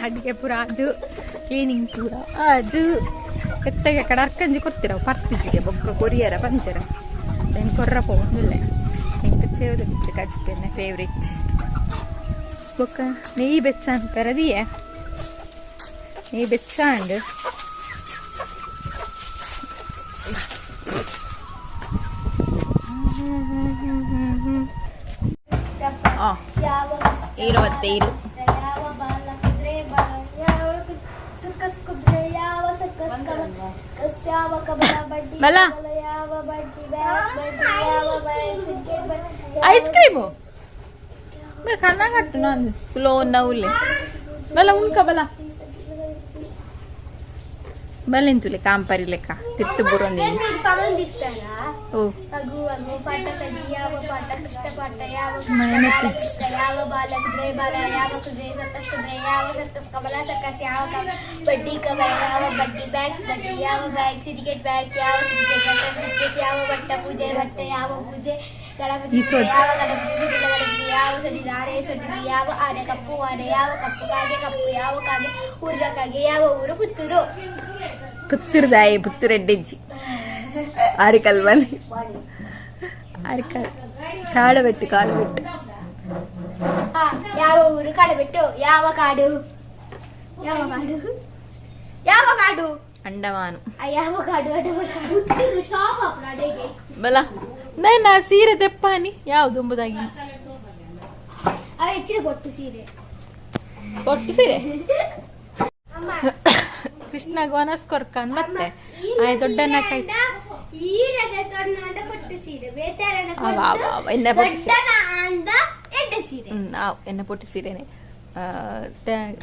ಅಡುಗೆ ಪೂರ ಅದು ಕ್ಲೀನಿಂಗ್ ಪೂರ ಅದು ಎತ್ತಗೆ ಕಡೆ ಅರ್ಕಂಜಿ ಕೊಡ್ತೀರ ಪರ್ತಿಜಿಗೆ ಬೊಕ್ಕ ಕೊರಿಯರ ಬಂತೀರ ಏನು ಕೊರ್ರ ಪೋಂದಿಲ್ಲ ಎಂಕ್ ಸೇವದ ಕಜ್ಪೆನ್ನ ಫೇವ್ರೇಟ್ ಬೊಕ್ಕ ನೆಯ್ಯಿ ಬೆಚ್ಚ ಅನ್ಪರದಿಯೇ ನೆಯ್ಯಿ ಬೆಚ್ಚ ಅಂಡ್ ಏರು ಮತ್ತೆ ಏರು. ಯಾವ ಬಾಲ ಕುದುರೆ ಬಾಲ ಯಾವ ಸರ್ಕಸ್ ಕುದುರೆ ಯಾವ ಸರ್ಕಸ್ ಕಬ ಯಾವ ಕಬಲ ಬಡ್ಡಿ ಬಲ. ಕಬಲ ಯಾವ ಬಡ್ಡಿ ಬ್ಯಾಟ್ ಬಡ್ಡಿ ಯಾವ ಬ್ಯಾಟ್ ಕ್ರಿಕೆಟ್ ಬಡ್ಡಿ ಐಸ್ ಕ್ರೀಮು ಕನ್ನಗಟ್ಟು ನಾನು ಕುಲೋ ನೌಲೆ ಬಲ ಉಣ್ಕ ಬಲ ಬಲೆಂತುಲೆ ಕಾಂಪರಿ ಲೆಕ್ಕ ತಿತ್ತು ಬುರೊಂದಿನಿ. ಪನೊಂದಿತ್ತಲ್ಲ. ಓ. ಅಗು ಅಗು ಪಾಠ ಕಡಿ ಯಾವ ಪಾಠ ಕೃಷ್ಣ ಪಾಠ ಯಾವ ಮನೆ ಬಾಲ ಪಿಚ್ಚಿ. ಕೃಷ್ಣ ಯಾವ ಬಾಲ ಕುದುರೆ ಬಾಲ ಯಾವ ಕುದುರೆ ಸರ್ಕಸ್ ಕುದುರೆ ಯಾವ ಸರ್ಕಸ್ ಕಮಲ ಸರ್ಕಸ್ ಯಾವ ಬಡ್ಡಿ ಕಮಲ ಯಾವ ಬಡ್ಡಿ ಬ್ಯಾಂಕ್ ಬಡ್ಡಿ ಯಾವ ಬ್ಯಾಂಕ್ ಸಿಂಡಿಕೇಟ್ ಬ್ಯಾಂಕ್ ಯಾವ ಸಿಂಡಿಕೇಟ್ ಬಟ್ಟ ಸಿಂಡಿಕೇಟ್ ಯಾವ ಬಟ್ಟ ಪೂಜೆ ಬಟ್ಟ ಯಾವ ಪೂಜೆ ಗಣಪತಿ ಈ ಪೂಜೆ, ಯಾವ ಗಣಪತಿ ಸಡಿಲ ಗಣಪತಿ ಯಾವ ಸಡಿಲ ಆನೆ ಸಡಿಲು ಯಾವ ಆನೆ ಕಪ್ಪು ಆನೆ ಯಾವ ಕಪ್ಪು ಕಾಗೆ ಕಪ್ಪು ಯಾವ ಕಾಗೆ ಊರಿನ ಕಾಗೆ ಯಾವ ಊರು ಪುತ್ತೂರು. ಪುತ್ತೂರ್ದಾಯಿ ಪುತ್ತೂರೆಡ್ಡೆಜ್ಜಿ ಆರಿಕಲ್ ಬನ್ನಿ ಆರಿಕಲ್ ಕಾಡಬೆಟ್ಟು ಕಾಡಬೆಟ್ಟು. ಯಾವ ಊರು ಕಾಡಬೆಟ್ಟು ಯಾವ ಕಾಡು ಯಾವ ಕಾಡು ಯಾವ ಕಾಡು? ಅಂಡಮಾನು. ಯಾವ ಕಾಡು? ಅಂಡಮಾನ್ ಕಾಡು. ಪುತ್ತೂರು ಸ್ಟಾಪ್ ಅಪ್ಪನ. ಬಲ ನನ್ನ ಸೀರೆ ದೆಪ್ಪಾನಿ ಯಾವುದು ಎಂಬುದಾಗಿ. ಅವ ಹೆಚ್ಚಿನ ಬೊಟ್ಟು ಸೀರೆ. ಒಟ್ಟು ಸೀರೆ ಕೃಷ್ಣ ಗೋನಸ್ ಕೊರ್ಕನ್ ಮತ್ತೆ ಆಯ್ ದೊಡ್ಡನ್ನ ಕೈ ಈರದ ದೊಡ್ಡ ಪಟ್ಟು ಸೀರೆ ಬೇತಾರನ. ಅವ, ಅವ, ಅವ, ಎನ್ನ ಪಟ್ಟು ಸೀರೆ. ದೊಡ್ಡನ ಅಂದ ಎಡ್ಡ ಸೀರೆ. ಆವ್ ಎನ್ನ ಪೊಟ್ಟು ಸೀರೆನೆ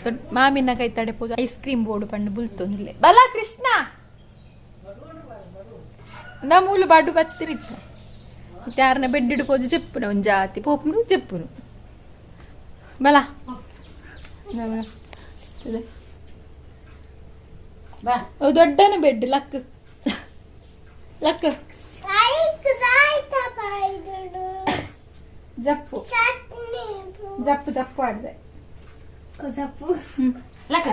ದೊಡ್ಡ ಮಾಮಿನ ಕೈ ತಡೆಪೋದು ಐಸ್ ಕ್ರೀಮ್ ಬೋರ್ಡು ಪಂಡು ಬುಲ್ತೊಂದಿಲ್ಲ ಬಲ ಕೃಷ್ಣ ನಮೂಲು ಬಾಡು ಬತ್ತಿರಿತ್ತ ಯಾರನ್ನ ಬೆಡ್ ಇಡ್ಬೋದು ಚೆಪ್ಪುನ ಒಂದ್ ಜಾತಿ ಪೋಪುನು ಚೆಪ್ಪುನು ಬಲ ಓ ದೊಡ್ಡನ ಬೆಡ್ ಲಕ್ ಲಕ್ ಜಪ್ಪು ಜಪ್ಪು ಜಪ್ಪು ಆಡಿದೆ. ಜಪ್ಪು. ಲಕ್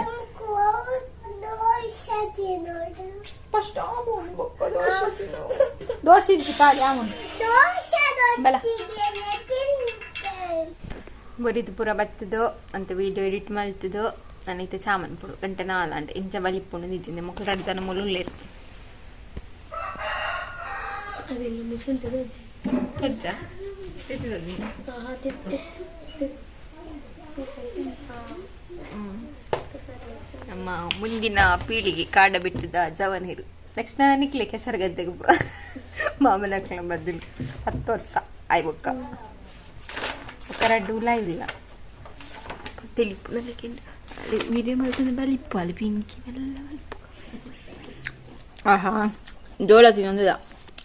ಫಸ್ಟ್ ದೋಸೆ ತಿನ್ನು. ದೋಸೆ ಇಜ್ಜಿ ಖಾಲಿ ಆಮುಂಡು ಬಲ. ಬೊರಿದು ಪೂರ ಬತ್ತದೋ ಅಂತ ವೀಡಿಯೋ ಎಡಿಟ್ ಮಲ್ತದೋ ನಾನೈತೆ ಚಾಮನ್ ಪುಡು ಗಂಟೆ ನಾಲಾಂಡ್ ಇಂಚ ಬಲಿಪುಂಡು ನಿಜ್ಜಿಂದೆ ಮೊಕ್ಕಲು ರಡ್ಡು ಜನ ಮುಲು ಉಲ್ಲೇರು. ಅವೆಲ್ಲ ಮಿಸುಂಟದ. ತೊಜ್ಜ. ನಮ್ಮ ಮುಂದಿನ ಪೀಳಿಗೆ ಕಾಡ ಬಿಟ್ಟದ ಜವನೀರು ನೆಕ್ಸ್ಟ್ ನಾನು ನಿಕ್ಲೆ ಕೆಸರು ಗದ್ದೆಗೆ ಮಾಮನ ಬದಲು 10 ವರ್ಷ ಆಯ್ ಬೊಕ್ಕ ಬೊಕ್ಕ ರಡ್ಡು ಉಲಾಯಿ ಇಲ್ಲ. ತೆಲಿಪು ಅಲ್ಲಿ ವಿಡಿಯೋ ಮಾಡ್ಕೊಂಡು ಬಲಿಪ್ಪು ಅಲ್ಲಿ ಪಿಂಕಿ ಎಲ್ಲ ಬಲಿಪ್ಪು. ಆಹಾ ಜೋಳ ತಿನ್ನೊಂದಿಲ್ಲ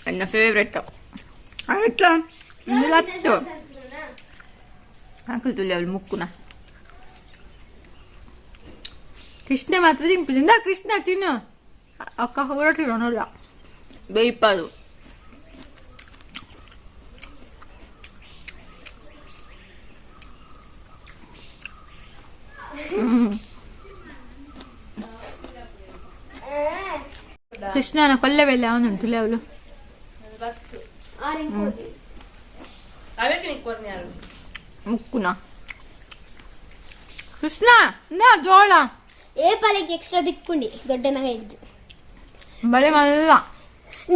ನನ್ನ ಫೇವ್ರೆಟ್. ಅಟ್ಲ ಲತ್ತು ಹಾಕುತ್ತಿಲ್ಲ ಅವಳು ಮುಕ್ಕುನ. ಕೃಷ್ಣ ಮಾತ್ರ ತಿಂಪುಜಿಂದ ಕೃಷ್ಣ ತಿನ್ನು ಅಕ್ಕ ಹೊರಟಿರೋನಲ್ಲ ಬೇಯಿಪ್ಪದು. ಕೃಷ್ಣನ ಕೊಲ್ಲೆ ಬೆಲ್ಲ ಅವನುಂಟು ಅವಳು. ಮುಕ್ಕುನ ಕೃಷ್ಣ ನಾ ಜೋಳ ಏ ಪಾಲಿಗೆ ಎಕ್ಸ್ಟ್ರಾ ದಿಕ್ಕುಂಡಿ ದೊಡ್ಡನ ಹಿಡಿದು ಬಳೆ ಮಲ್ಲ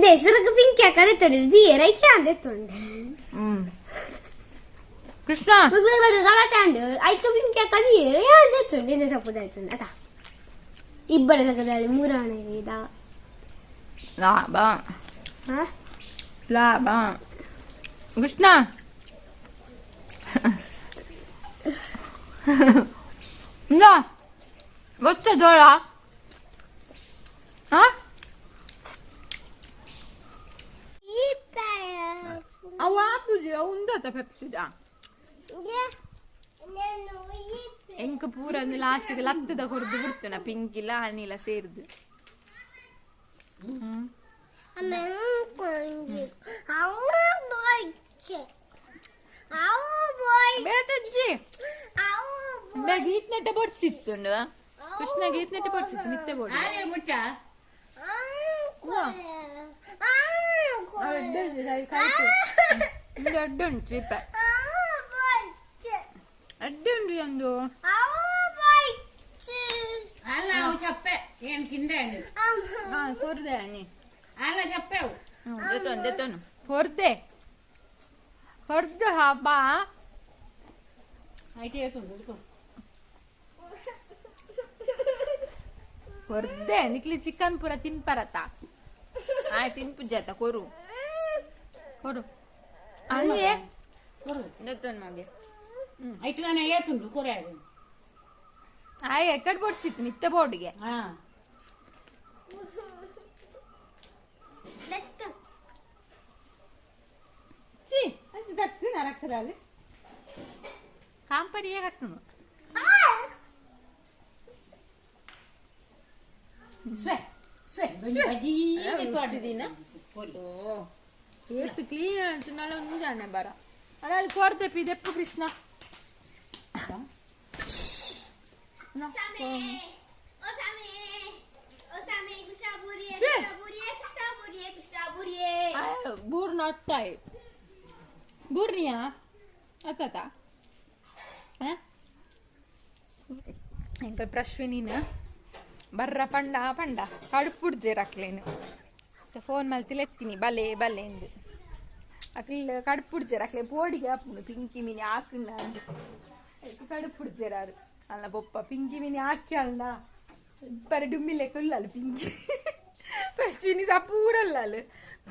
ಹೆಸರು ಪಿಂಕಿ ಹಾಕದೆ ತೊಂದ್ರೆ ಏರೈಕೆ ಅಂದೆ ತೊಂಡೆ. ಕೃಷ್ಣ ಗಲಾಟೆ ಅಂಡು ಐಕ ಪಿಂಕಿ ಹಾಕದೆ ಏರೈ ಅಂದೆ ತೊಂಡೆ ತಪ್ಪುದಾಯ್ತು ಅದ ಇಬ್ಬರ ತಗದಾಳಿ ಮೂರಣ ಇದ ಲಾಭ ಲಾಭ ಕೃಷ್ಣ ಇಂದ ಗೊತ್ತ ಜೋಳ. ಹಾ ಅವು ಆಪುಜಿ ಅವು ಉಂದತ ಪೆಪ್ಸಿದ ಎಂಕ್ ಪೂರ ಲಾಸ್ಟಿಗೆ ಲತ್ತದ ಕೊರ್ದು ಬಿಡ್ತೇನೆ ಪಿಂಕಿಲ್ಲ ಹನಿಲ ಸೇರ್ದು. ಬೇತಜ್ಜಿ ಗೀತ್ ನೆಟ್ಟ ಬೊಡ್ಚಿತ್ತುಂಡು ಕೃಷ್ಣ ಗೀತ್ ನೆಟ್ಟ ಬೊಡ್ಚಿತ್ತು ಮಿತ್ತೆ ಬೋಡು ಅಡ್ಡ ಉಂಟು ವಿಪ ಅಡ್ಡ ಉಂಟು ಒಂದು ಕೊರ್ದೆ ಕೊರ್ದು ಹಬ್ಬ ಕೊರ್ದೆ ನಿಕ್ಲಿ ಚಿಕನ್ ಪೂರ ತಿನ್ಪರತ ಆಯ್ ತಿನ್ಪುಜಾತ ಕೊರು ಕೊರು ಅಲ್ಲಿ ದೆತ್ತೋನು ಮಗೆ ಐಟ್ಲಾನೆ ಏತುಂಡು ಕೊರೆ ಆಯ್ ಎಕ್ಕಡ್ ಬೊಡ್ಚಿತ್ತು ನಿತ್ತೆ ಬೋರ್ಡ್ಗೆ. ಸಿ ಅಂಚ ದತ್ತು ನರಕ್ಕದಾಲಿ ಕಾಂಪರಿಯೇ ಕಟ್ಟುನು. ಸ್ವೆ ಸ್ವೆ ಬಜಿ ದಿನ ಏತ್ ಕ್ಲೀನ್ ಅಂಚುನಾಳ ಒಂಜಾನೆ ಬರ ಅದಾಲ್ ಕೊರ್ದೆ ಪಿದೆಪ್ಪು ಕೃಷ್ಣ. ಬೂರ್ನ ಅತ್ತಾಯಿ ಬೂರ್ನಿಯಾ ಅತ್ತತ ಎಂಕಲ್ ಪ್ರಶ್ವಿನಿನ ಬರ್ರ ಪಂಡ ಪಂಡ ಕಡುಪುಡ್ಜೇರ್ ಅಕ್ಲೇನು ಫೋನ್ ಮಲ್ತಿಲ್ ಎತ್ತೀನಿ ಬಲೆ ಬಲೆ ಎಂದು ಅಕ್ಲ ಕಡುಪುಡ್ಜೇರ್ ಅಕ್ಲೆ ಪೋಡಿಗೆ ಆಪುಂಡು ಪಿಂಕಿ ಮೀನಿ ಆಕುಂಡ ಕಡುಪುಡ್ಜೇರಾರು ಅಲ್ಲ ಬೊಪ್ಪ ಪಿಂಕಿ ಮೀನಿ ಆಕಿ ಅಲ್ಲ ಪರ ಡುಮ್ಮಿಲೆ ಕೊಲ್ಲಲು ಪಿಂಕಿ ಪ್ರಶ್ವಿನಿ ಸಪೂರಲ್ಲಲು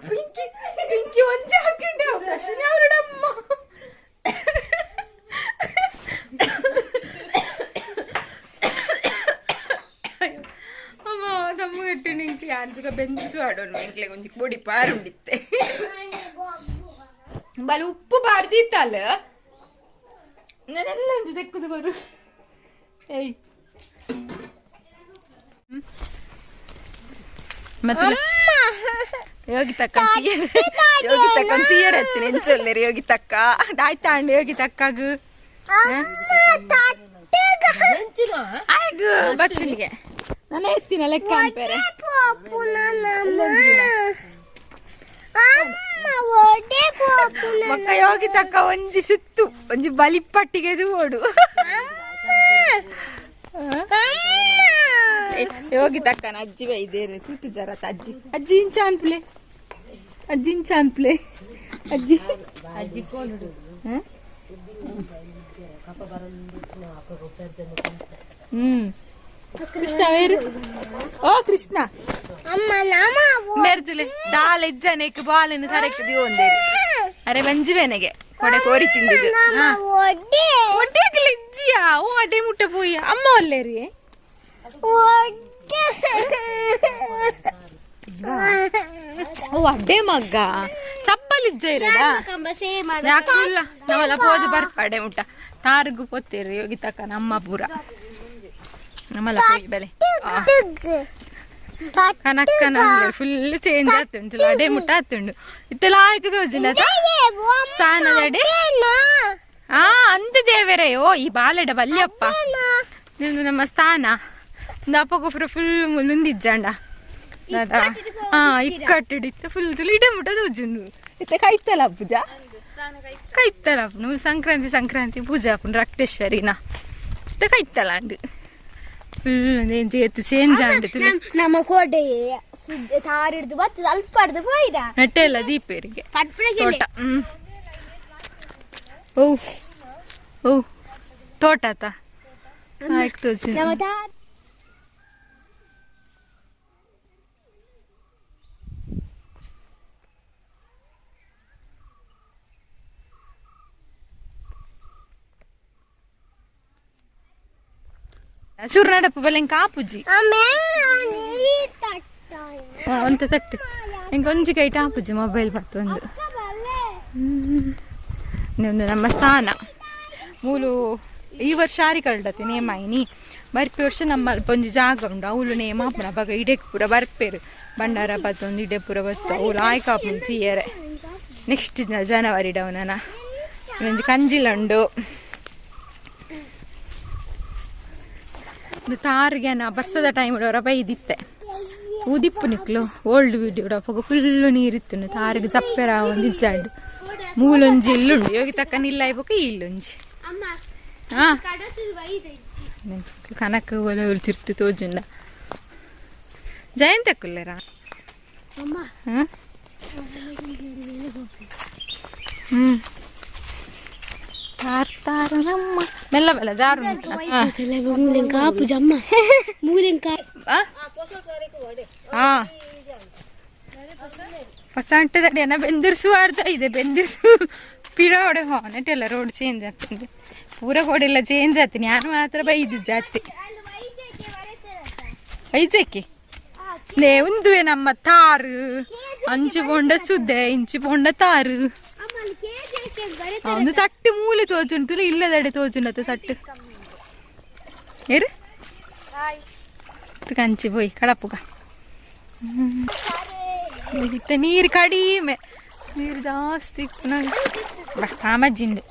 ಪಿಂಕಿ ಪಿಂಕಿ ಒಂಜಿ ಹಾಕಿಂಡೆ ಪ್ರಶ್ವಿನಿ ಅವರಡಮ್ಮ ಅಮ್ಮ ತಮ್ಮಗಟ್ಟು ನಿಂಗೆ ಯಾನ್ಸುಗ ಬೆಂದಿಸು ಆಡೋಣ ಎಂಕ್ಲೆ ಒಂಜಿ ಪೊಡಿ ಪಾರುಂಡಿತ್ತೆ ಬಲ ಉಪ್ಪು ಬಾರ್ದಿತ್ತಲ್ಲ ನಾನೆಲ್ಲ ಒಂಜಿ ತೆಕ್ಕುದು ಕೊರು ಏಯ್ ಮತ್ತೆ ಯೋಗಿತಕ್ಕ ಯೋಗಿತಕ್ಕ ತೀಯರತ್ತಿ ನೆಂಚೊಲ್ಲೆರ್ ಯೋಗಿತಕ್ಕ ಆಯ್ತಾಂಡ್ ಯೋಗಿತಕ್ಕಗ್ ಆಯ್ಗು ಬಚ್ಚಲಿಗೆ ನಾನು ಎತ್ತಿನ ಲೆಕ್ಕ ಅನ್ಪೇರೆ ಮಕ್ಕ ಯೋಗಿತಕ್ಕ ಒಂಜಿ ಸುತ್ತು ಒಂಜಿ ಬಲಿಪಟ್ಟಿಗೆ ಓಡು ಯೋಗಿತಕ್ಕನ ಅಜ್ಜಿ ಬೈದೇರು ತೂತು ಜರತ ಅಜ್ಜಿ ಅಜ್ಜಿ ಇಂಚ ಅನ್ಪ್ಲೆ ಅಜ್ಜಿ ಇಂಚ ಅನ್ಪ್ಲೆ ಅಜ್ಜಿ ಅಜ್ಜಿ ಕೋಲುಡು ಕೃಷ್ಣ ವೇರು ಓ ಕೃಷ್ಣ ಮೇರ್ಜುಲೆ ದಾಲ್ ಎಜ್ಜನೆಕ್ ಬಾಲನ್ನು ತರಕ್ಕೆ ದಿವೊಂದೇರು ಅರೆ ಬಂಜಿ ಬೇನೆಗೆ ಕೊಡೆ ಕೋರಿ ತಿಂದಿದ್ದು ಒಡ್ಡೆಗ್ಲ ಇಜ್ಜಿಯಾ ಓ ಅಡೆ ಮುಟ್ಟ ಪೋಯಿ ಅಮ್ಮ ಒಲ್ಲೇರಿ ಓ ಅಡ್ಡೆ ಮಗ್ಗ ಚಪ್ಪಲ್ ಇಜ್ಜ ಇರಡ ಯಾಕಲ್ಲ ನಾವೆಲ್ಲ ಪೋದು ಬರ್ಪ ಅಡೆ ಮುಟ್ಟ ತಾರ್ಗು ಪೊತ್ತೇರಿ ಯೋಗಿ ತಕ್ಕ ನಮ್ಮ ಪೂರ ನಮ್ಮಲ್ಲ ಪೋಯಿ ಬೆಲೆ ಕನಕ್ಕನ ಫುಲ್ ಚೇಂಜ್ ಆತುಂಟು ಅಡೆ ಮುಟ್ಟ ಆತುಂಡು ಇತ್ತೆಲ್ಲ ಆಯ್ತು ತೋಜುಂಡ ಸ್ಥಾನದ ಅಡೆ ಆ ಅಂದ ದೇವರೇ ಓ ಈ ಬಾಲೆಡ ಬಲ್ಯಪ್ಪ ನಿಂದು ನಮ್ಮ ಸ್ಥಾನ ಅಪ್ಪ ಗೊಬ್ಬರ ಫುಲ್ ಮುಲ್ಲುಂದಿಜ್ಜಾಂಡ ಹಾ ಇಕ್ಕಟ್ಟಿಡಿತ್ತು ಫುಲ್ ತುಳು ಇಡ ಮುಟ್ಟ ತೋಜುಂಡು ಇತ್ತೆ ಕೈತಲ ಪೂಜಾ ಕೈತಲ ಸಂಕ್ರಾಂತಿ ಸಂಕ್ರಾಂತಿ ಪೂಜೆ ಆಪುಂಡು ರಕ್ತೇಶ್ವರಿನ ಇತ್ತೆ ಕೈತಲ ಅಂಡು ಫುಲ್ ಏತು ಚೇಂಜ್ ಆಂಡು ತುಳು ನಮ್ಮ ಕೋಟೆ ತಾರಿಡ್ದು ಬತ್ತು ಅಲ್ಪ ಹಿಡ್ದು ಪೋಯ್ದ ನೆಟ್ಟೆ ಎಲ್ಲ ದೀಪೇರಿಗೆ ತೋಟ ಹ್ಮ್ ಓ ಓ ತೋಟ ಆತ ಆಯ್ತು ತೋಜುಂಡು ನಮ್ಮ ತಾರ್ ಚೂರು ನಡಪ ಬಲೆ ಕಾಪುಜಿ ಅಂತ ತಟ್ಟು ಎಂಕ್ ಒಂಜಿ ಕೈಟ್ ಆಪುಜಿ ಮೊಬೈಲ್ ಬತ್ತು ಒಂದು ಒಂದು ನಮ್ಮ ಸ್ಥಾನ ಮೂಲು ಈ ವರ್ಷ ಆರಿ ಕರಡತಿ ನೇಮಾಯಿನಿ ಬರ್ಪಿ ವರ್ಷ ನಮ್ಮ ಅಲ್ಪ ಒಂಜಿ ಜಾಗ ಉಂಡು ಅವಳು ನೇಮ ಆಪುನ ಅಪಗ ಇಡೆಕ್ ಪೂರ ಬರ್ಪೇರು ಭಂಡಾರ ಬತ್ತೊಂದು ಇಡೆ ಪೂರ ಬತ್ತು ಅವಳು ಆಯ್ಕೆ ಆಪುಂಡು తీಯರೆ ನೆಕ್ಸ್ಟ್ ಜನವರಿ ಡೌನನ ಒಂಜಿ ಕಂಜಿಲ ಉಂಡು ತಾರ್ಗೆನ ಬರ್ಸದ ಟೈಮ್ ಅವರ ಬೈದಿತ್ತೆ ಉದಿಪ್ಪು ನಿಕ್ಲು ಓಲ್ಡ್ ವಿಡಿಯೋ ಅಪ್ಪಗ ಫುಲ್ಲು ನೀರಿತ್ತು ತಾರಿಗೆ ಜಪ್ಪೆರ ಒಂದು ಇಜ್ಜಾಂಡು ಮೂಲೊಂಜಿ ಇಲ್ಲುಂಡು ಯೋಗಿ ತಕ್ಕ ನಿಲ್ಲ ಐಬೊಕ ಇಲ್ಲೊಂಜಿ ಹಾ ಕನಕ ಒಲೆ ತಿರ್ತು ತೋಜುಂಡ ಜಯಂತ ಕುಲ್ಲೆರಾ ಹ್ಮ್ ತಾರ ನಮ್ಮ ಮೆಲ್ಲ ಬೆಲ್ಲ ಜಾರು ಹೊಸ ಅಂಟದಡಿ ಬೆಂದಿರ್ಸು ಆಡ್ತಾ ಇದೆ ಬೆಂದಿರ್ಸು ಪಿರೋಡೆ ಹಾನೆಟೆಲ್ಲ ರೋಡ್ ಚೇಂಜ್ ಆಗ್ತದೆ ಪೂರ ಕೋಡೆಲ್ಲ ಚೇಂಜ್ ಆಗ್ತೀನಿ ಯಾರು ಮಾತ್ರ ಬೈದು ಜಾತಿ ವೈಜಕ್ಕೆ ನೇ ಉಂದುವೆ ನಮ್ಮ ತಾರು ಅಂಚು ಪೋಂಡ ಸುದ್ದೆ ಇಂಚು ಪೋಂಡ ತಾರು ಒಂದು ತಟ್ಟು ಮೂಲೆ ತೋಜುಂಟು ಇಲ್ಲದಡೆ ತೋಜುಂಡತ್ತ ತಟ್ಟು ಏರು ಕಂಚಿ ಪೋಯ್ ಕಡಪುಗ ಇತ್ತ ನೀರು ಕಡಿಮೆ ನೀರು ಜಾಸ್ತಿ ಕಾಮಜ್ಜಿಂಡು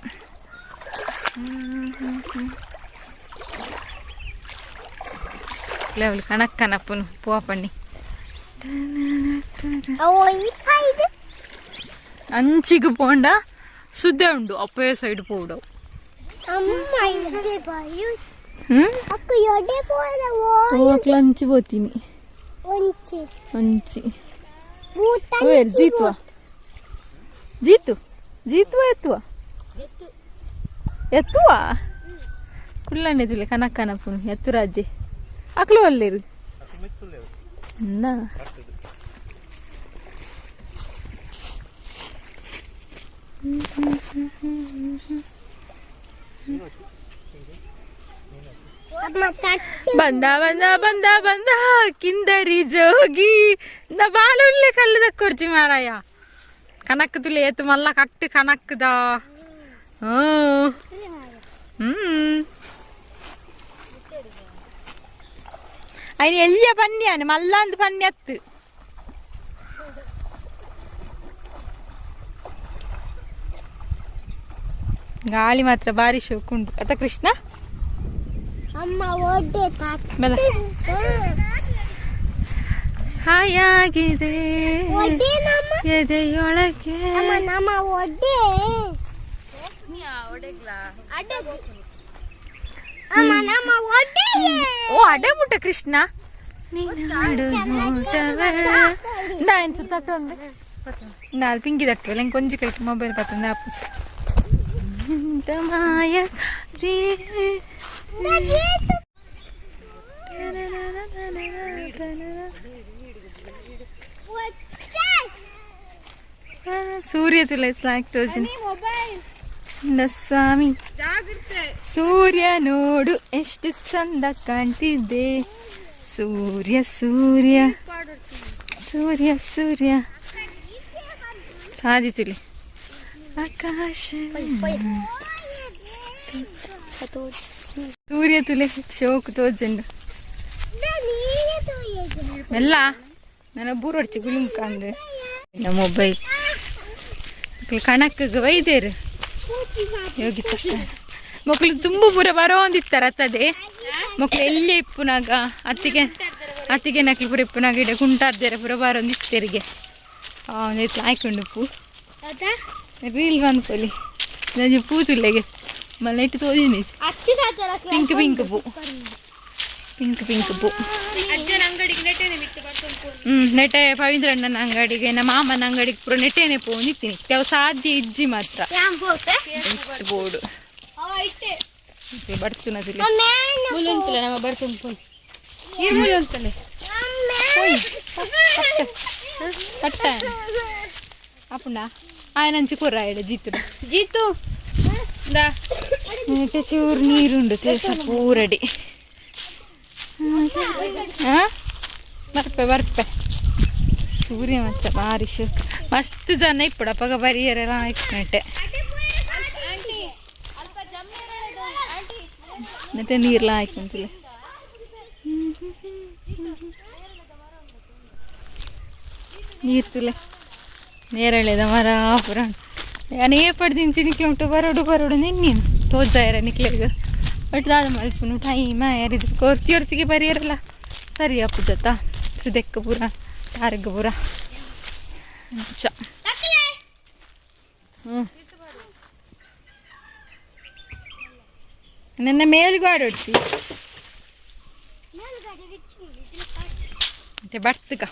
ಲೆವೆಲ್ ಕಣಕ್ಕನಪ್ಪನು ಪೂವಪಣ್ಣಿ ಅಂಚಿಗೆ ಪೋಂಡ ಸುದ್ದೆ ಉಂಡು ಅಪ್ಪೇ ಸೈಡ್ ಪೋಡು ಅಂಚಿ ಪೋತೀನಿ ಅಂಚಿ ಜೀತುವ ಜೀತು ಜೀತುವ ಎತ್ತುವ ಎತ್ತುವ ಕುಲ್ಲನೆ ತುಲೆ ಕನಕ್ಕನಪ್ಪನು ಎತ್ತು ರಾಜೆ ಅಕ್ಲು ಅಲ್ಲೇರು ಬಂದ ಬಂದ ಬಂದ ಬಂದ ಕಿಂದರಿ ಜೋಗಿ ಬಾಲುಳ್ಳೆ ಕಲ್ಲು ದಕ್ಕೊರ್ಚಿ ಮಾರಾಯ ಕನಕ್ಕುದುಲೆ ಏತು ಮಲ್ಲ ಕಟ್ಟು ಕನಕ್ಕದ ಹ್ಮ್ ಅಯ್ಯ ಎಲ್ಲಿಯ ಪನ್ಯಾನ ಮಲ್ಲಾಂದು ಪನ್ಯತ್ತು ಗಾಳಿ ಮಾತ್ರ ಬಾರಿ ಶೋಕುಂಡು ಅತ್ತ ಕೃಷ್ಣ ಹಾಯಾಗಿದೆ ಎದೆಯೊಳಗೆ ಓ ಅಡೆ ಮುಟ್ಟ ಕೃಷ್ಣ ನಾನು ಪಿಂಗಿ ತಟ್ಟುವಲ್ಲ ಇಂಕ ಒಂಜಿ ಕೈಟ್ ಮೊಬೈಲ್ ಪತ್ತೊಂದು ಆಪುಜಿ ಮಾಯ ಸೂರ್ಯ ತುಲೆ ಲಾಯ್ಕ್ ತೋಜಿನ ಸ್ವಾಮಿ ಸೂರ್ಯ ನೋಡು ಎಷ್ಟು ಚಂದ ಕಾಣ್ತಿದ್ದೆ. ಸೂರ್ಯ ಸೂರ್ಯ ಸೂರ್ಯ ಸೂರ್ಯ ಸಾಧಿತಿಲಿ ಆಕಾಶ ಸೂರ್ಯ ತುಲೆ ಶೋಕ್ ತೋಜಂಡು ಮೆಲ್ಲ ನನ್ನ ಬೂರೊಡ್ಚಿ ಗುಲುಂಕ ಅಂದು ಮೊಬೈಲ್ ಕಣಕ್ಕಿಗೆ ಒಯ್ದೇರು ಯೋಗಿ ತಕ್ಕ ಮಕ್ಕಳು ತುಂಬ ಪೂರ ಬರೋಂದಿತ್ತಾರೆ ಅತ್ತದೆ ಮಕ್ಕಳು ಎಲ್ಲಿ ಇಪ್ಪುನಾಗ ಅತ್ತಿಗೆ ಅತ್ತಿಗೆ ನಕ್ಲು ಪೂರ ಇಪ್ಪುನಾಗ ಇಡ ಕುಂಟಾರ್ದೇರ ಪೂರ ಬರೋಂದಿತ್ತೆರಿಗೆ ಒಂದು ಆಯ್ಕೊಂಡು ಉಪ್ಪು ರೀಲ್ ಮನ್ಪೊಲಿ ನಂಜಿ ಪೂ ತುಲ್ಲೆಗೆ ಮಲ್ಲ ಇಟ್ಟು ತೋಜಿನಿ. ಪಿಂಕ್ ಪಿಂಕ್ ಪೂ, ಪಿಂಕ್ ಪಿಂಕ್ ಪೂ. ನೆಟೆ ಪವಿತ್ರಣ್ಣನ ಅಂಗಡಿಗೆ, ನಮ್ಮ ಮಾಮನ ಅಂಗಡಿಗೆ ಪೂರ ನೆಟ್ಟೆನೆ ಪೋನಿತ್ತೀನಿ. ಯಾವ ಸಾಧ್ಯ ಇಜ್ಜಿ ಮಾತ್ರ ಬೋರ್ಡು ಬರ್ತುನ. ಮುಲ್ಲುಂತಲೆ ನಮ್ಮ ಬರ್ತುಂಪು. ಮುಲ್ಲುಂತಲೆ ಕಟ್ಟ ಅಪ್ಪುಂಡ ಆಯನಂಚಿ ಕೊರ್ರ ಆಯಡ ಜೀತು. ಜೀತು. ನೆಟ್ಟೆ ಚೂರು ನೀರುಂಡು ಪೂರಡಿ. ಹಾಂ, ಬರ್ಪೆ ಬರ್ಪೆ. ಸೂರ್ಯ ಮತ್ತೆ ಬಾರಿ ಶೋಕ್. ಮಸ್ತ್ ಜನ ಇಪ್ಪಡು ಅಪ್ಪಗ ಬರಿಯರೆಲ್ಲ ನೆಟ್ಟೆ ನೆಟ್ಟೆ ನೀರ್ಲ ಹಾಕೊಂತಿಲ್ಲ. ನೀರು ತುಲೆ ನೇರಳೆದ ಮರ ಪುರ. ಅನೇ ಪಡ್ದಿನ ತಿನಿಕ್ಲೆ ಉಂಟು. ಬರೋಡು ಬರೋಡು ನಿನ್ನೇನು ತೋಜಾಯರ ನಿಕ್ಲೆಗ್. ಬಟ್ ದಾದ ಮಲ್ಪುನು, ಟೈಮ್ ಯಾರಿದ್ರು ಕೊರ್ತಿ ಹೊರ್ತಿಗೆ ಬರಿಯರಲ್ಲ. ಸರಿ ಅಪ್ಪು ಜೊತ ಸುದೆಕ್ಕ ಪೂರ ತಾರಗ ಪೂರ ಅಂಚ. ಹ್ಞೂ, ನನ್ನ ಮೇಲ್ಗಾಡು ಹೊಡ್ಸಿ ಮತ್ತೆ ಬರ್ತಕ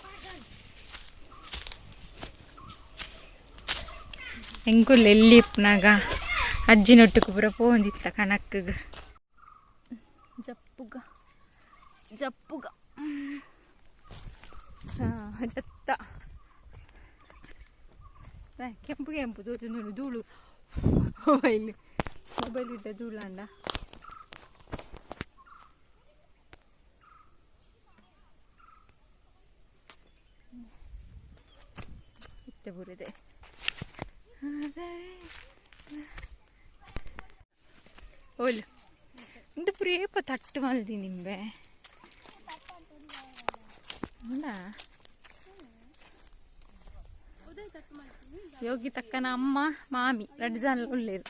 ಎಂಕುಲ್ ಎಲ್ಲಿ ಇಪ್ಪನಾಗ ಅಜ್ಜಿನೊಟ್ಟುಕು ಪೂರ ಪೋಂದಿತ್ತ ಕಣಕ್ಕಿಗೆ. ಜಪ್ಪುಗ ಜಪ್ಪುಗ. ಹಾಂ, ಜತ್ತ ಕೆಂಪು ಕೆಂಪು ತೋಜು ಧೂಳು. ಮೊಬೈಲ್ ಮೊಬೈಲ್ ಇಟ್ಟ ಧೂಳು ಅಂಡ. ಇತ್ತೆ ಬೂರಿದೆ ಓಲ್ ಇಂದು ಪೂರ ಏಪ ತಟ್ಟು ಮಲ್ದಿ ನಿಂಬೆ. ಯೋಗಿ ತಕ್ಕನ ಅಮ್ಮ ಮಾಮಿ ರಡ್ಡು ಜನ ಉಳ್ಳೇರು.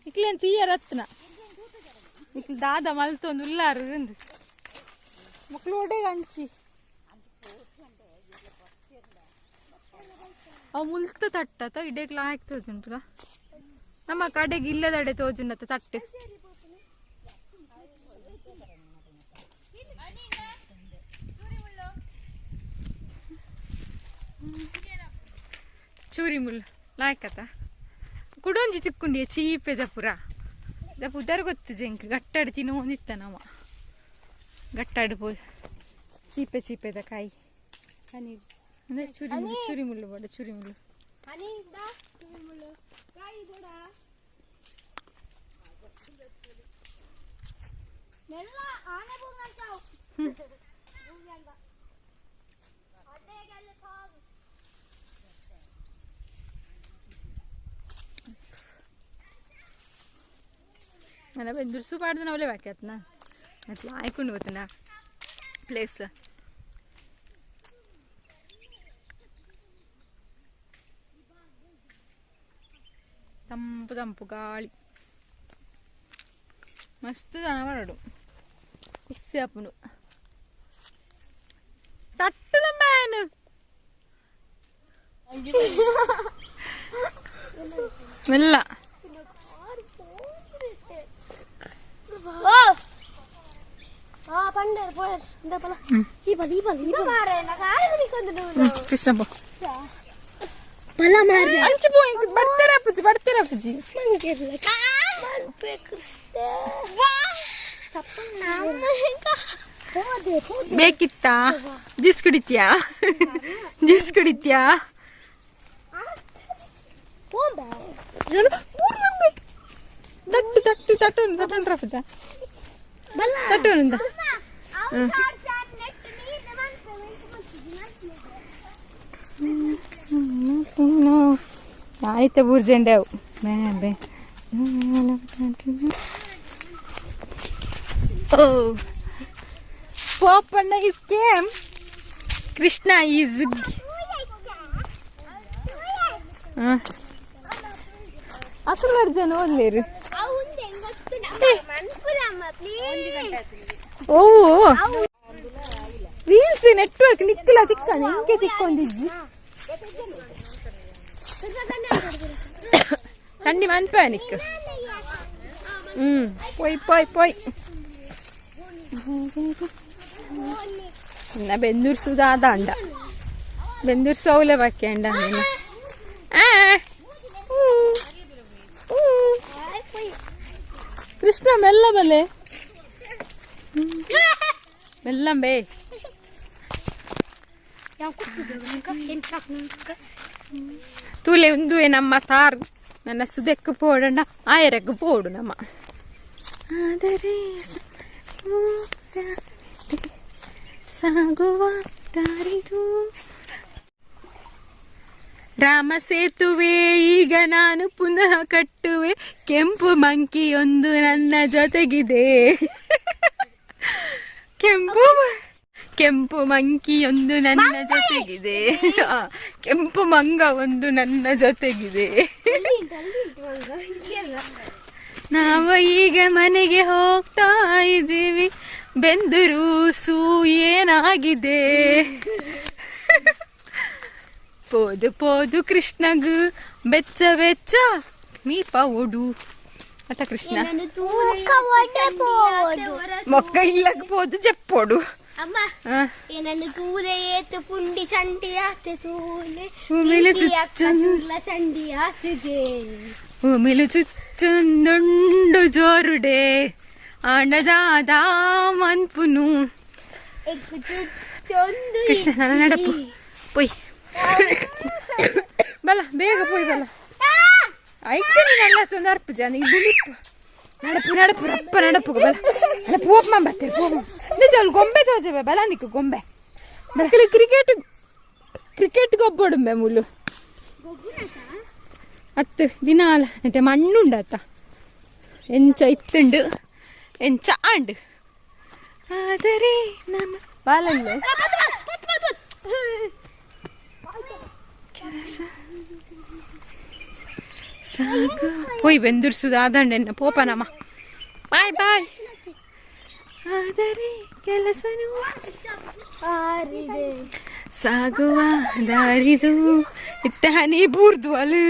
ಇಕ್ಲೇನ್ ತೀಯ ರತ್ನ ಇಕ್ಲು ದಾದ ಮಲ್ತೊಂದು ಉಲ್ಲಾರು ಅಂದು ಮಕ್ಳು ಒಡೆಗೆ ಅಂಚಿ. ಅವು ಮುಲ್ತ ತಟ್ಟತ ಇಡೇಕ್ಲ ಹಾಕಿ ತೋಜುಂಟುಲ. ನಮ್ಮ ಕಡೆಗೆ ಇಲ್ಲದಡೆ ತೋಜುಂಡತ್ತ ತಟ್ಟು. ಚೂರಿ ಮುಳ್ಳು ಲಾಯ್ಕತ ಕುಡೊಂಜಿ ತಿಕ್కుంಡಿ ಚೀಪೆದ ಪುರ ದಪ್ಪ ಉದರ್ ಗೊತ್ತು ಜಂಕ್ ಗಟ್ಟಾಡು ತಿನ್ನುವಂದಿತ್ತ ನಮ್ಮ ಗಟ್ಟಾಡು ಪೋ ಚೀಪೆ ಚೀಪೆದ ಕಾಯಿ ಅಂದ್ರೆ ಚೂರಿ ಮುಳ್ಳು. ಚೂರಿ ಮುಳ್ಳು ಬೋಡ, ಚೂರಿ ಮುಳ್ಳು. ನನ್ನ ಬೆಂದುರ್ಸು ಪಾಡ್ದು ನವಲೆ ಬಾಕಿ ಅಟ್ಲ ಆಯ್ಕೊಂಡು ಗೊತ್ತನ ಪ್ಲೇಸ್. ತಂಪು ತಂಪು ಗಾಳಿ, ಮಸ್ತ್ ಜನ ಬರಡು. ಖುಷಿ ಆಪುಂಡು ತಟ್ಟುನ ಮ್ಯಾನ್ ಮೆಲ್ಲ. ಕೃಷ್ಣ ಅಂಚು ಪೋ ಬರ್ತಾರೆ ಅಪ್ಪುಜಿ, ಬರ್ತಾರೆ ಅಪ್ಪುಜಿ. ಬೇಕಿತ್ತಾ? ಜ್ಯೂಸ್ ಕುಡಿತ್ಯಾ? ಜ್ಯೂಸ್ ಕುಡಿತ್ಯಾ? ತಟ್ಟು ತಟ್ಟು ತಟ್ಟುನು ತಟ್ಟುನು ರಫಜ ತಟ್ಟುನು ಆಯ್ತ ಬೂರ್ಜೆಂಡೆ ಅವು ಬೇ ಓ Popanna is came Krishna is ಅಸಲು ಅರ್ಜನ ಓದ್ಲೇರು ಓ ರೀಲ್ಸ್ ನೆಟ್ವರ್ಕ್ ನಿಕ್ಕಲ ತಿಕ್ಕ ನಿಂಗೆ ತಿಕ್ಕೊಂದಿಜ್ಜಿ ಚಂಡಿ ಮನ್ಪ ನಿಕ್ ಹ್ಮ್ ಪೊಯ್ ಪೊಯ್ ಪೊಯ್ ಇನ್ನ ಬೆಂದೂರ್ಸುದಾದ ಅಂಡ ಬೆಂದೂರ್ ಸೌಲೆ ಬಾಕಿ ಅಂಡ ಕೃಷ್ಣ ಮೆಲ್ಲ ಬಲೆ ಮೆಲ್ಲಂಬೆ ತೂಲೆ ಉಂದುವೆ ನಮ್ಮ ತಾರ್ ನನ್ನ ಸುದೆಕ್ಕು ಪೋಡಣ್ಣ ಆಯರಕ್ಕು ಪೋಡು ನಮ್ಮ ಆದರೆ ಸಾಗುವ ದಾರಿದು ರಾಮ ಸೇತುವೆ ಈಗ ನಾನು ಪುನಃ ಕಟ್ಟುವೆ ಕೆಂಪು ಮಂಕಿಯೊಂದು ನನ್ನ ಜೊತೆಗಿದೆ ಕೆಂಪು ಕೆಂಪು ಮಂಕಿಯೊಂದು ನನ್ನ ಜೊತೆಗಿದೆ ಕೆಂಪು ಮಂಗ ಒಂದು ನನ್ನ ಜೊತೆಗಿದೆ. ನಾವು ಈಗ ಮನೆಗೆ ಹೋಗ್ತಾ ಇದ್ದೀವಿ ಬೆಂದೂರು ಏನಾಗಿದೆ ಪೋದು ಪೋದು ಕೃಷ್ಣಗು ಬೆಚ್ಚ ಬೆಚ್ಚ ಮೀಪ ಓಡು ಅತ್ತ ಕೃಷ್ಣ ಮೊಕ್ಕ ಇಲ್ಲಕ್ ಪೋದು ಜೆಪ್ಪೋಡು ಉಮಿಲು ಚುಚ್ಚೊಂದುಂಡು ಜೋರುಡೆ ಅಣದಾದ ಮನ್ಪುನು ಕೃಷ್ಣ ನನ್ನ ನಡಪು ಪೊಯ್ ಬಲ ಬೇಗ ಪೊಯ್ ಬಲ ಐತೆ ನೀನೆಲ್ಲ ತೊಂದು ಅರ್ಪು ಜನ ಬುಲಿಪ್ಪು ನಡಪು ನಡಪು ರಪ್ಪ ನಡಪು ಬಲ ಅಲ್ಲ ಪೋಪ್ಮ ಬತ್ತೆ ಪೋಪ್ಮ ನಿಜ ಅಲ್ಲಿ ಗೊಂಬೆ ತೋಜವೆ ಬಲ ನಿಕ್ಕು ಗೊಂಬೆ ಮಕ್ಕಳು ಕ್ರಿಕೆಟ್ ಕ್ರಿಕೆಟ್ ಗೊಬ್ಬೊಡುಂಬೆ ಮುಲು ಅತ್ತು ದಿನ ಅಲ್ಲ ನೆಟ್ಟೆ ಮಣ್ಣುಂಡತ್ತ ಎಂಚ ಇತ್ತುಂಡು ಎಂಚ ಆಂಡು ಆದರೆ ನಮ್ಮ ಬಾಲಲ್ಲೆ ಸಾಕು ಪೋಯ್ ಬೆಂದುರ್ಸುದು ಆದಂಡೆನ್ನ ಪೋಪನಮ್ಮ ಬಾಯ್ ಬಾಯ್ ಆದರೆ ಕೆಲಸನು ಸಾಗುವ ದಾರಿದು ಇತ್ತ ಹನಿ ಬೂರ್ದು ಅಲು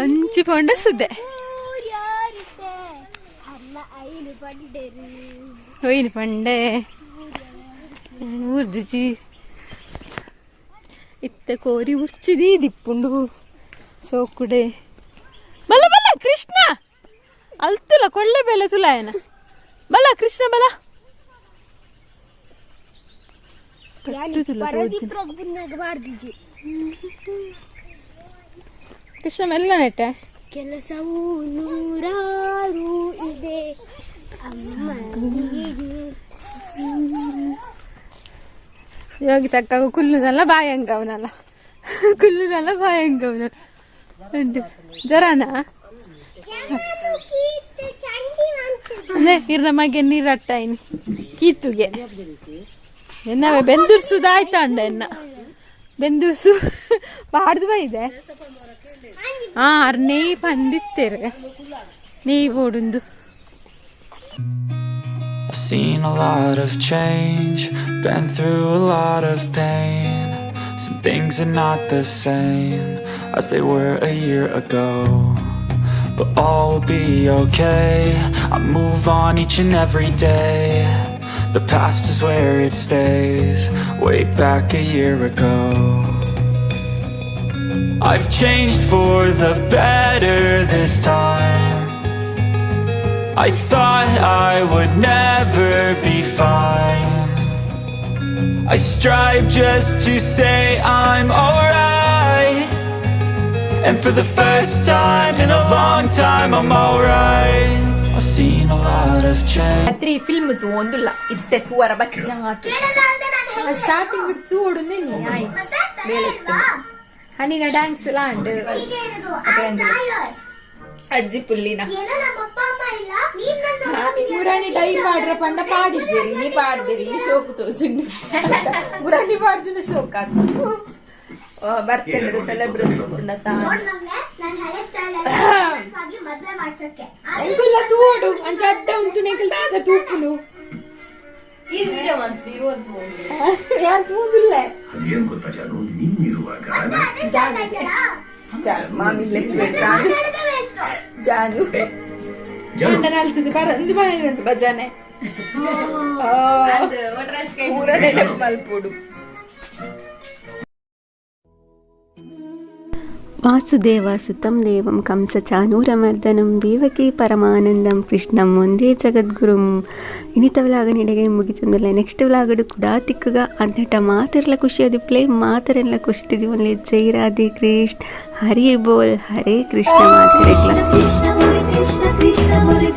ಅಂಚಿ ಪೊಂಡ ಸುದ್ದೆ ಒಯ್ನು ಪಂಡೆ ಊರ್ದುಜಿ ಇತ್ತ ಕೋರಿ ಉರ್ಚಿದಿ ದಿಪ್ಪುಂಡು ಸೋಕುಡೆ ಬಲ ಬಲ ಕೃಷ್ಣ ಅಲ್ತುಲ ಕೊಳ್ಳೆ ಬೆಲೆ ತುಲಾಯನ ಬಲ ಕೃಷ್ಣ ಬಲ ಕೃಷ್ಣ ಮೆಲ್ಲ ನೆಟ್ಟೆ ಕೆಲಸವು ನೂರಾರು ಇದೆ ಇವಾಗ ತಕ್ಕ ಕುಲ್ಲುದಲ್ಲ ಬಾಯಂಗವನಲ್ಲ ಕುಲ್ಲುದಲ್ಲ ಬಾಯಂಗವನಲ್ಲ ಜ್ವರನ ಅದೇ ಇರ್ನ ಮಗೆ ನೀರು ಅಟ್ಟಾಯಿನಿ ಕೀತುಗೆ ಎನ್ನವೇ ಬೆಂದುರ್ಸುದು ಆಯ್ತಾ ಅಂಡ ಎನ್ನ ಬೆಂದುರ್ಸು ಬಾಡ್ದು ಬೈದೆ ಹಾ ಅರ್ನೇ ಪಂಡಿತ್ತೇರು ನೆಯ್ ಬೋಡುಂದು. I've seen a lot of change, been through a lot of pain. Some things are not the same as they were a year ago. But all will be okay, I move on each and every day. The past is where it stays, way back a year ago. I've changed for the better this time. I thought I would never be fine. I strive just to say I'm alright. And for the first time in a long time, I'm alright. I've seen a lot of change. ರಾತ್ರಿ film ತೂವೊಂದುಲ್ಲ ಇತ್ತೆ ತೂವರ ಬತ್ತಿನ hockey. Starting ತೂವೊಡುಂದೆ ನೀ ಆಯ್ತು ಬೇಳೆ. ಹನಿನ dance ಎಲ್ಲ ಉಂಡು. ಅಜ್ಜಿ ಪುಲ್ಲಿನ. ಮಾಮಿ ಮುರಾಣಿ ಡೈ ಮಾಡ್ರ ಪಂಡ ಪಾಡಿಜ್ಜೇರಿ. ನೀ ಪಾಡ್ದೇರಿ, ನೀ ಶೋಕು ತೋಜುಂಡು. ಮುರಾಣಿ ಪಾಡ್ದುನ ಶೋಕ್ ಆತು. ಬರ್ತೇನೆ ಸೆಲೆಬ್ರೇಷನ್. ಎಂಕುಲ್ಲ ತೂವೊಡು ಅಂಚ ಅಡ್ಡ ಉಂಟು. ನೆಂಕಲ್ ದಾದ ತೂಪುನು? ಈ ವಿಡಿಯೋ ಮಂತು ಇರುವಂತ. ಯಾರು ತೂಂದುಲ್ಲ. ಅದೇನ್ ಗೊತ್ತಾ ಜಾನು, ನೀನಿರುವಾಗ ಜಾನು ಜಾನು ಮಾಮಿ ಲೆಪ್ಪೆ ಜಾನು ಜಾನು. ಜಾನು. ಪಂಡ ನಲ್ತದೆ ಬರ ಒಂದು ಬರ ಉಂಟು ಭಜನೆ. ಮೂರನೇ ಮಲ್ಪುಡು. ವಾಸುದೇವ ಸುತಂ ದೇವಂ ಕಂಸ ಚಾನೂರಮರ್ದನಂ ದೇವಕಿ ಪರಮಾನಂದಂ ಕೃಷ್ಣಂ ಒಂದೇ ಜಗದ್ಗುರುಂ. ಇನ್ನಿತ ವ್ಲಾಗ್ ನಿಡೆಗೆ ಮುಗಿತಂದಲ್ಲ. ನೆಕ್ಸ್ಟ್ ವ್ಲಾಗಡು ಕೂಡ ತಿಕ್ಕುಗ. ಅಂದಟ ಮಾತೆರ್ಲ ಖುಷಿ ಪ್ಲೇ ಮಾತರೆಲ್ಲ ಖುಷಿ ಒನ್ಲೆ. ಜೈ ರಾಧೆ ಕೃಷ್ಣ, ಹರಿ ಬೋಲ್, ಹರೇ ಕೃಷ್ಣ ಮಾತೆರೆಗ್ಲ. ಕೃಷ್ಣ ಮುರಿ ಕೃಷ್ಣ ಕೃಷ್ಣ ಮುರಿ.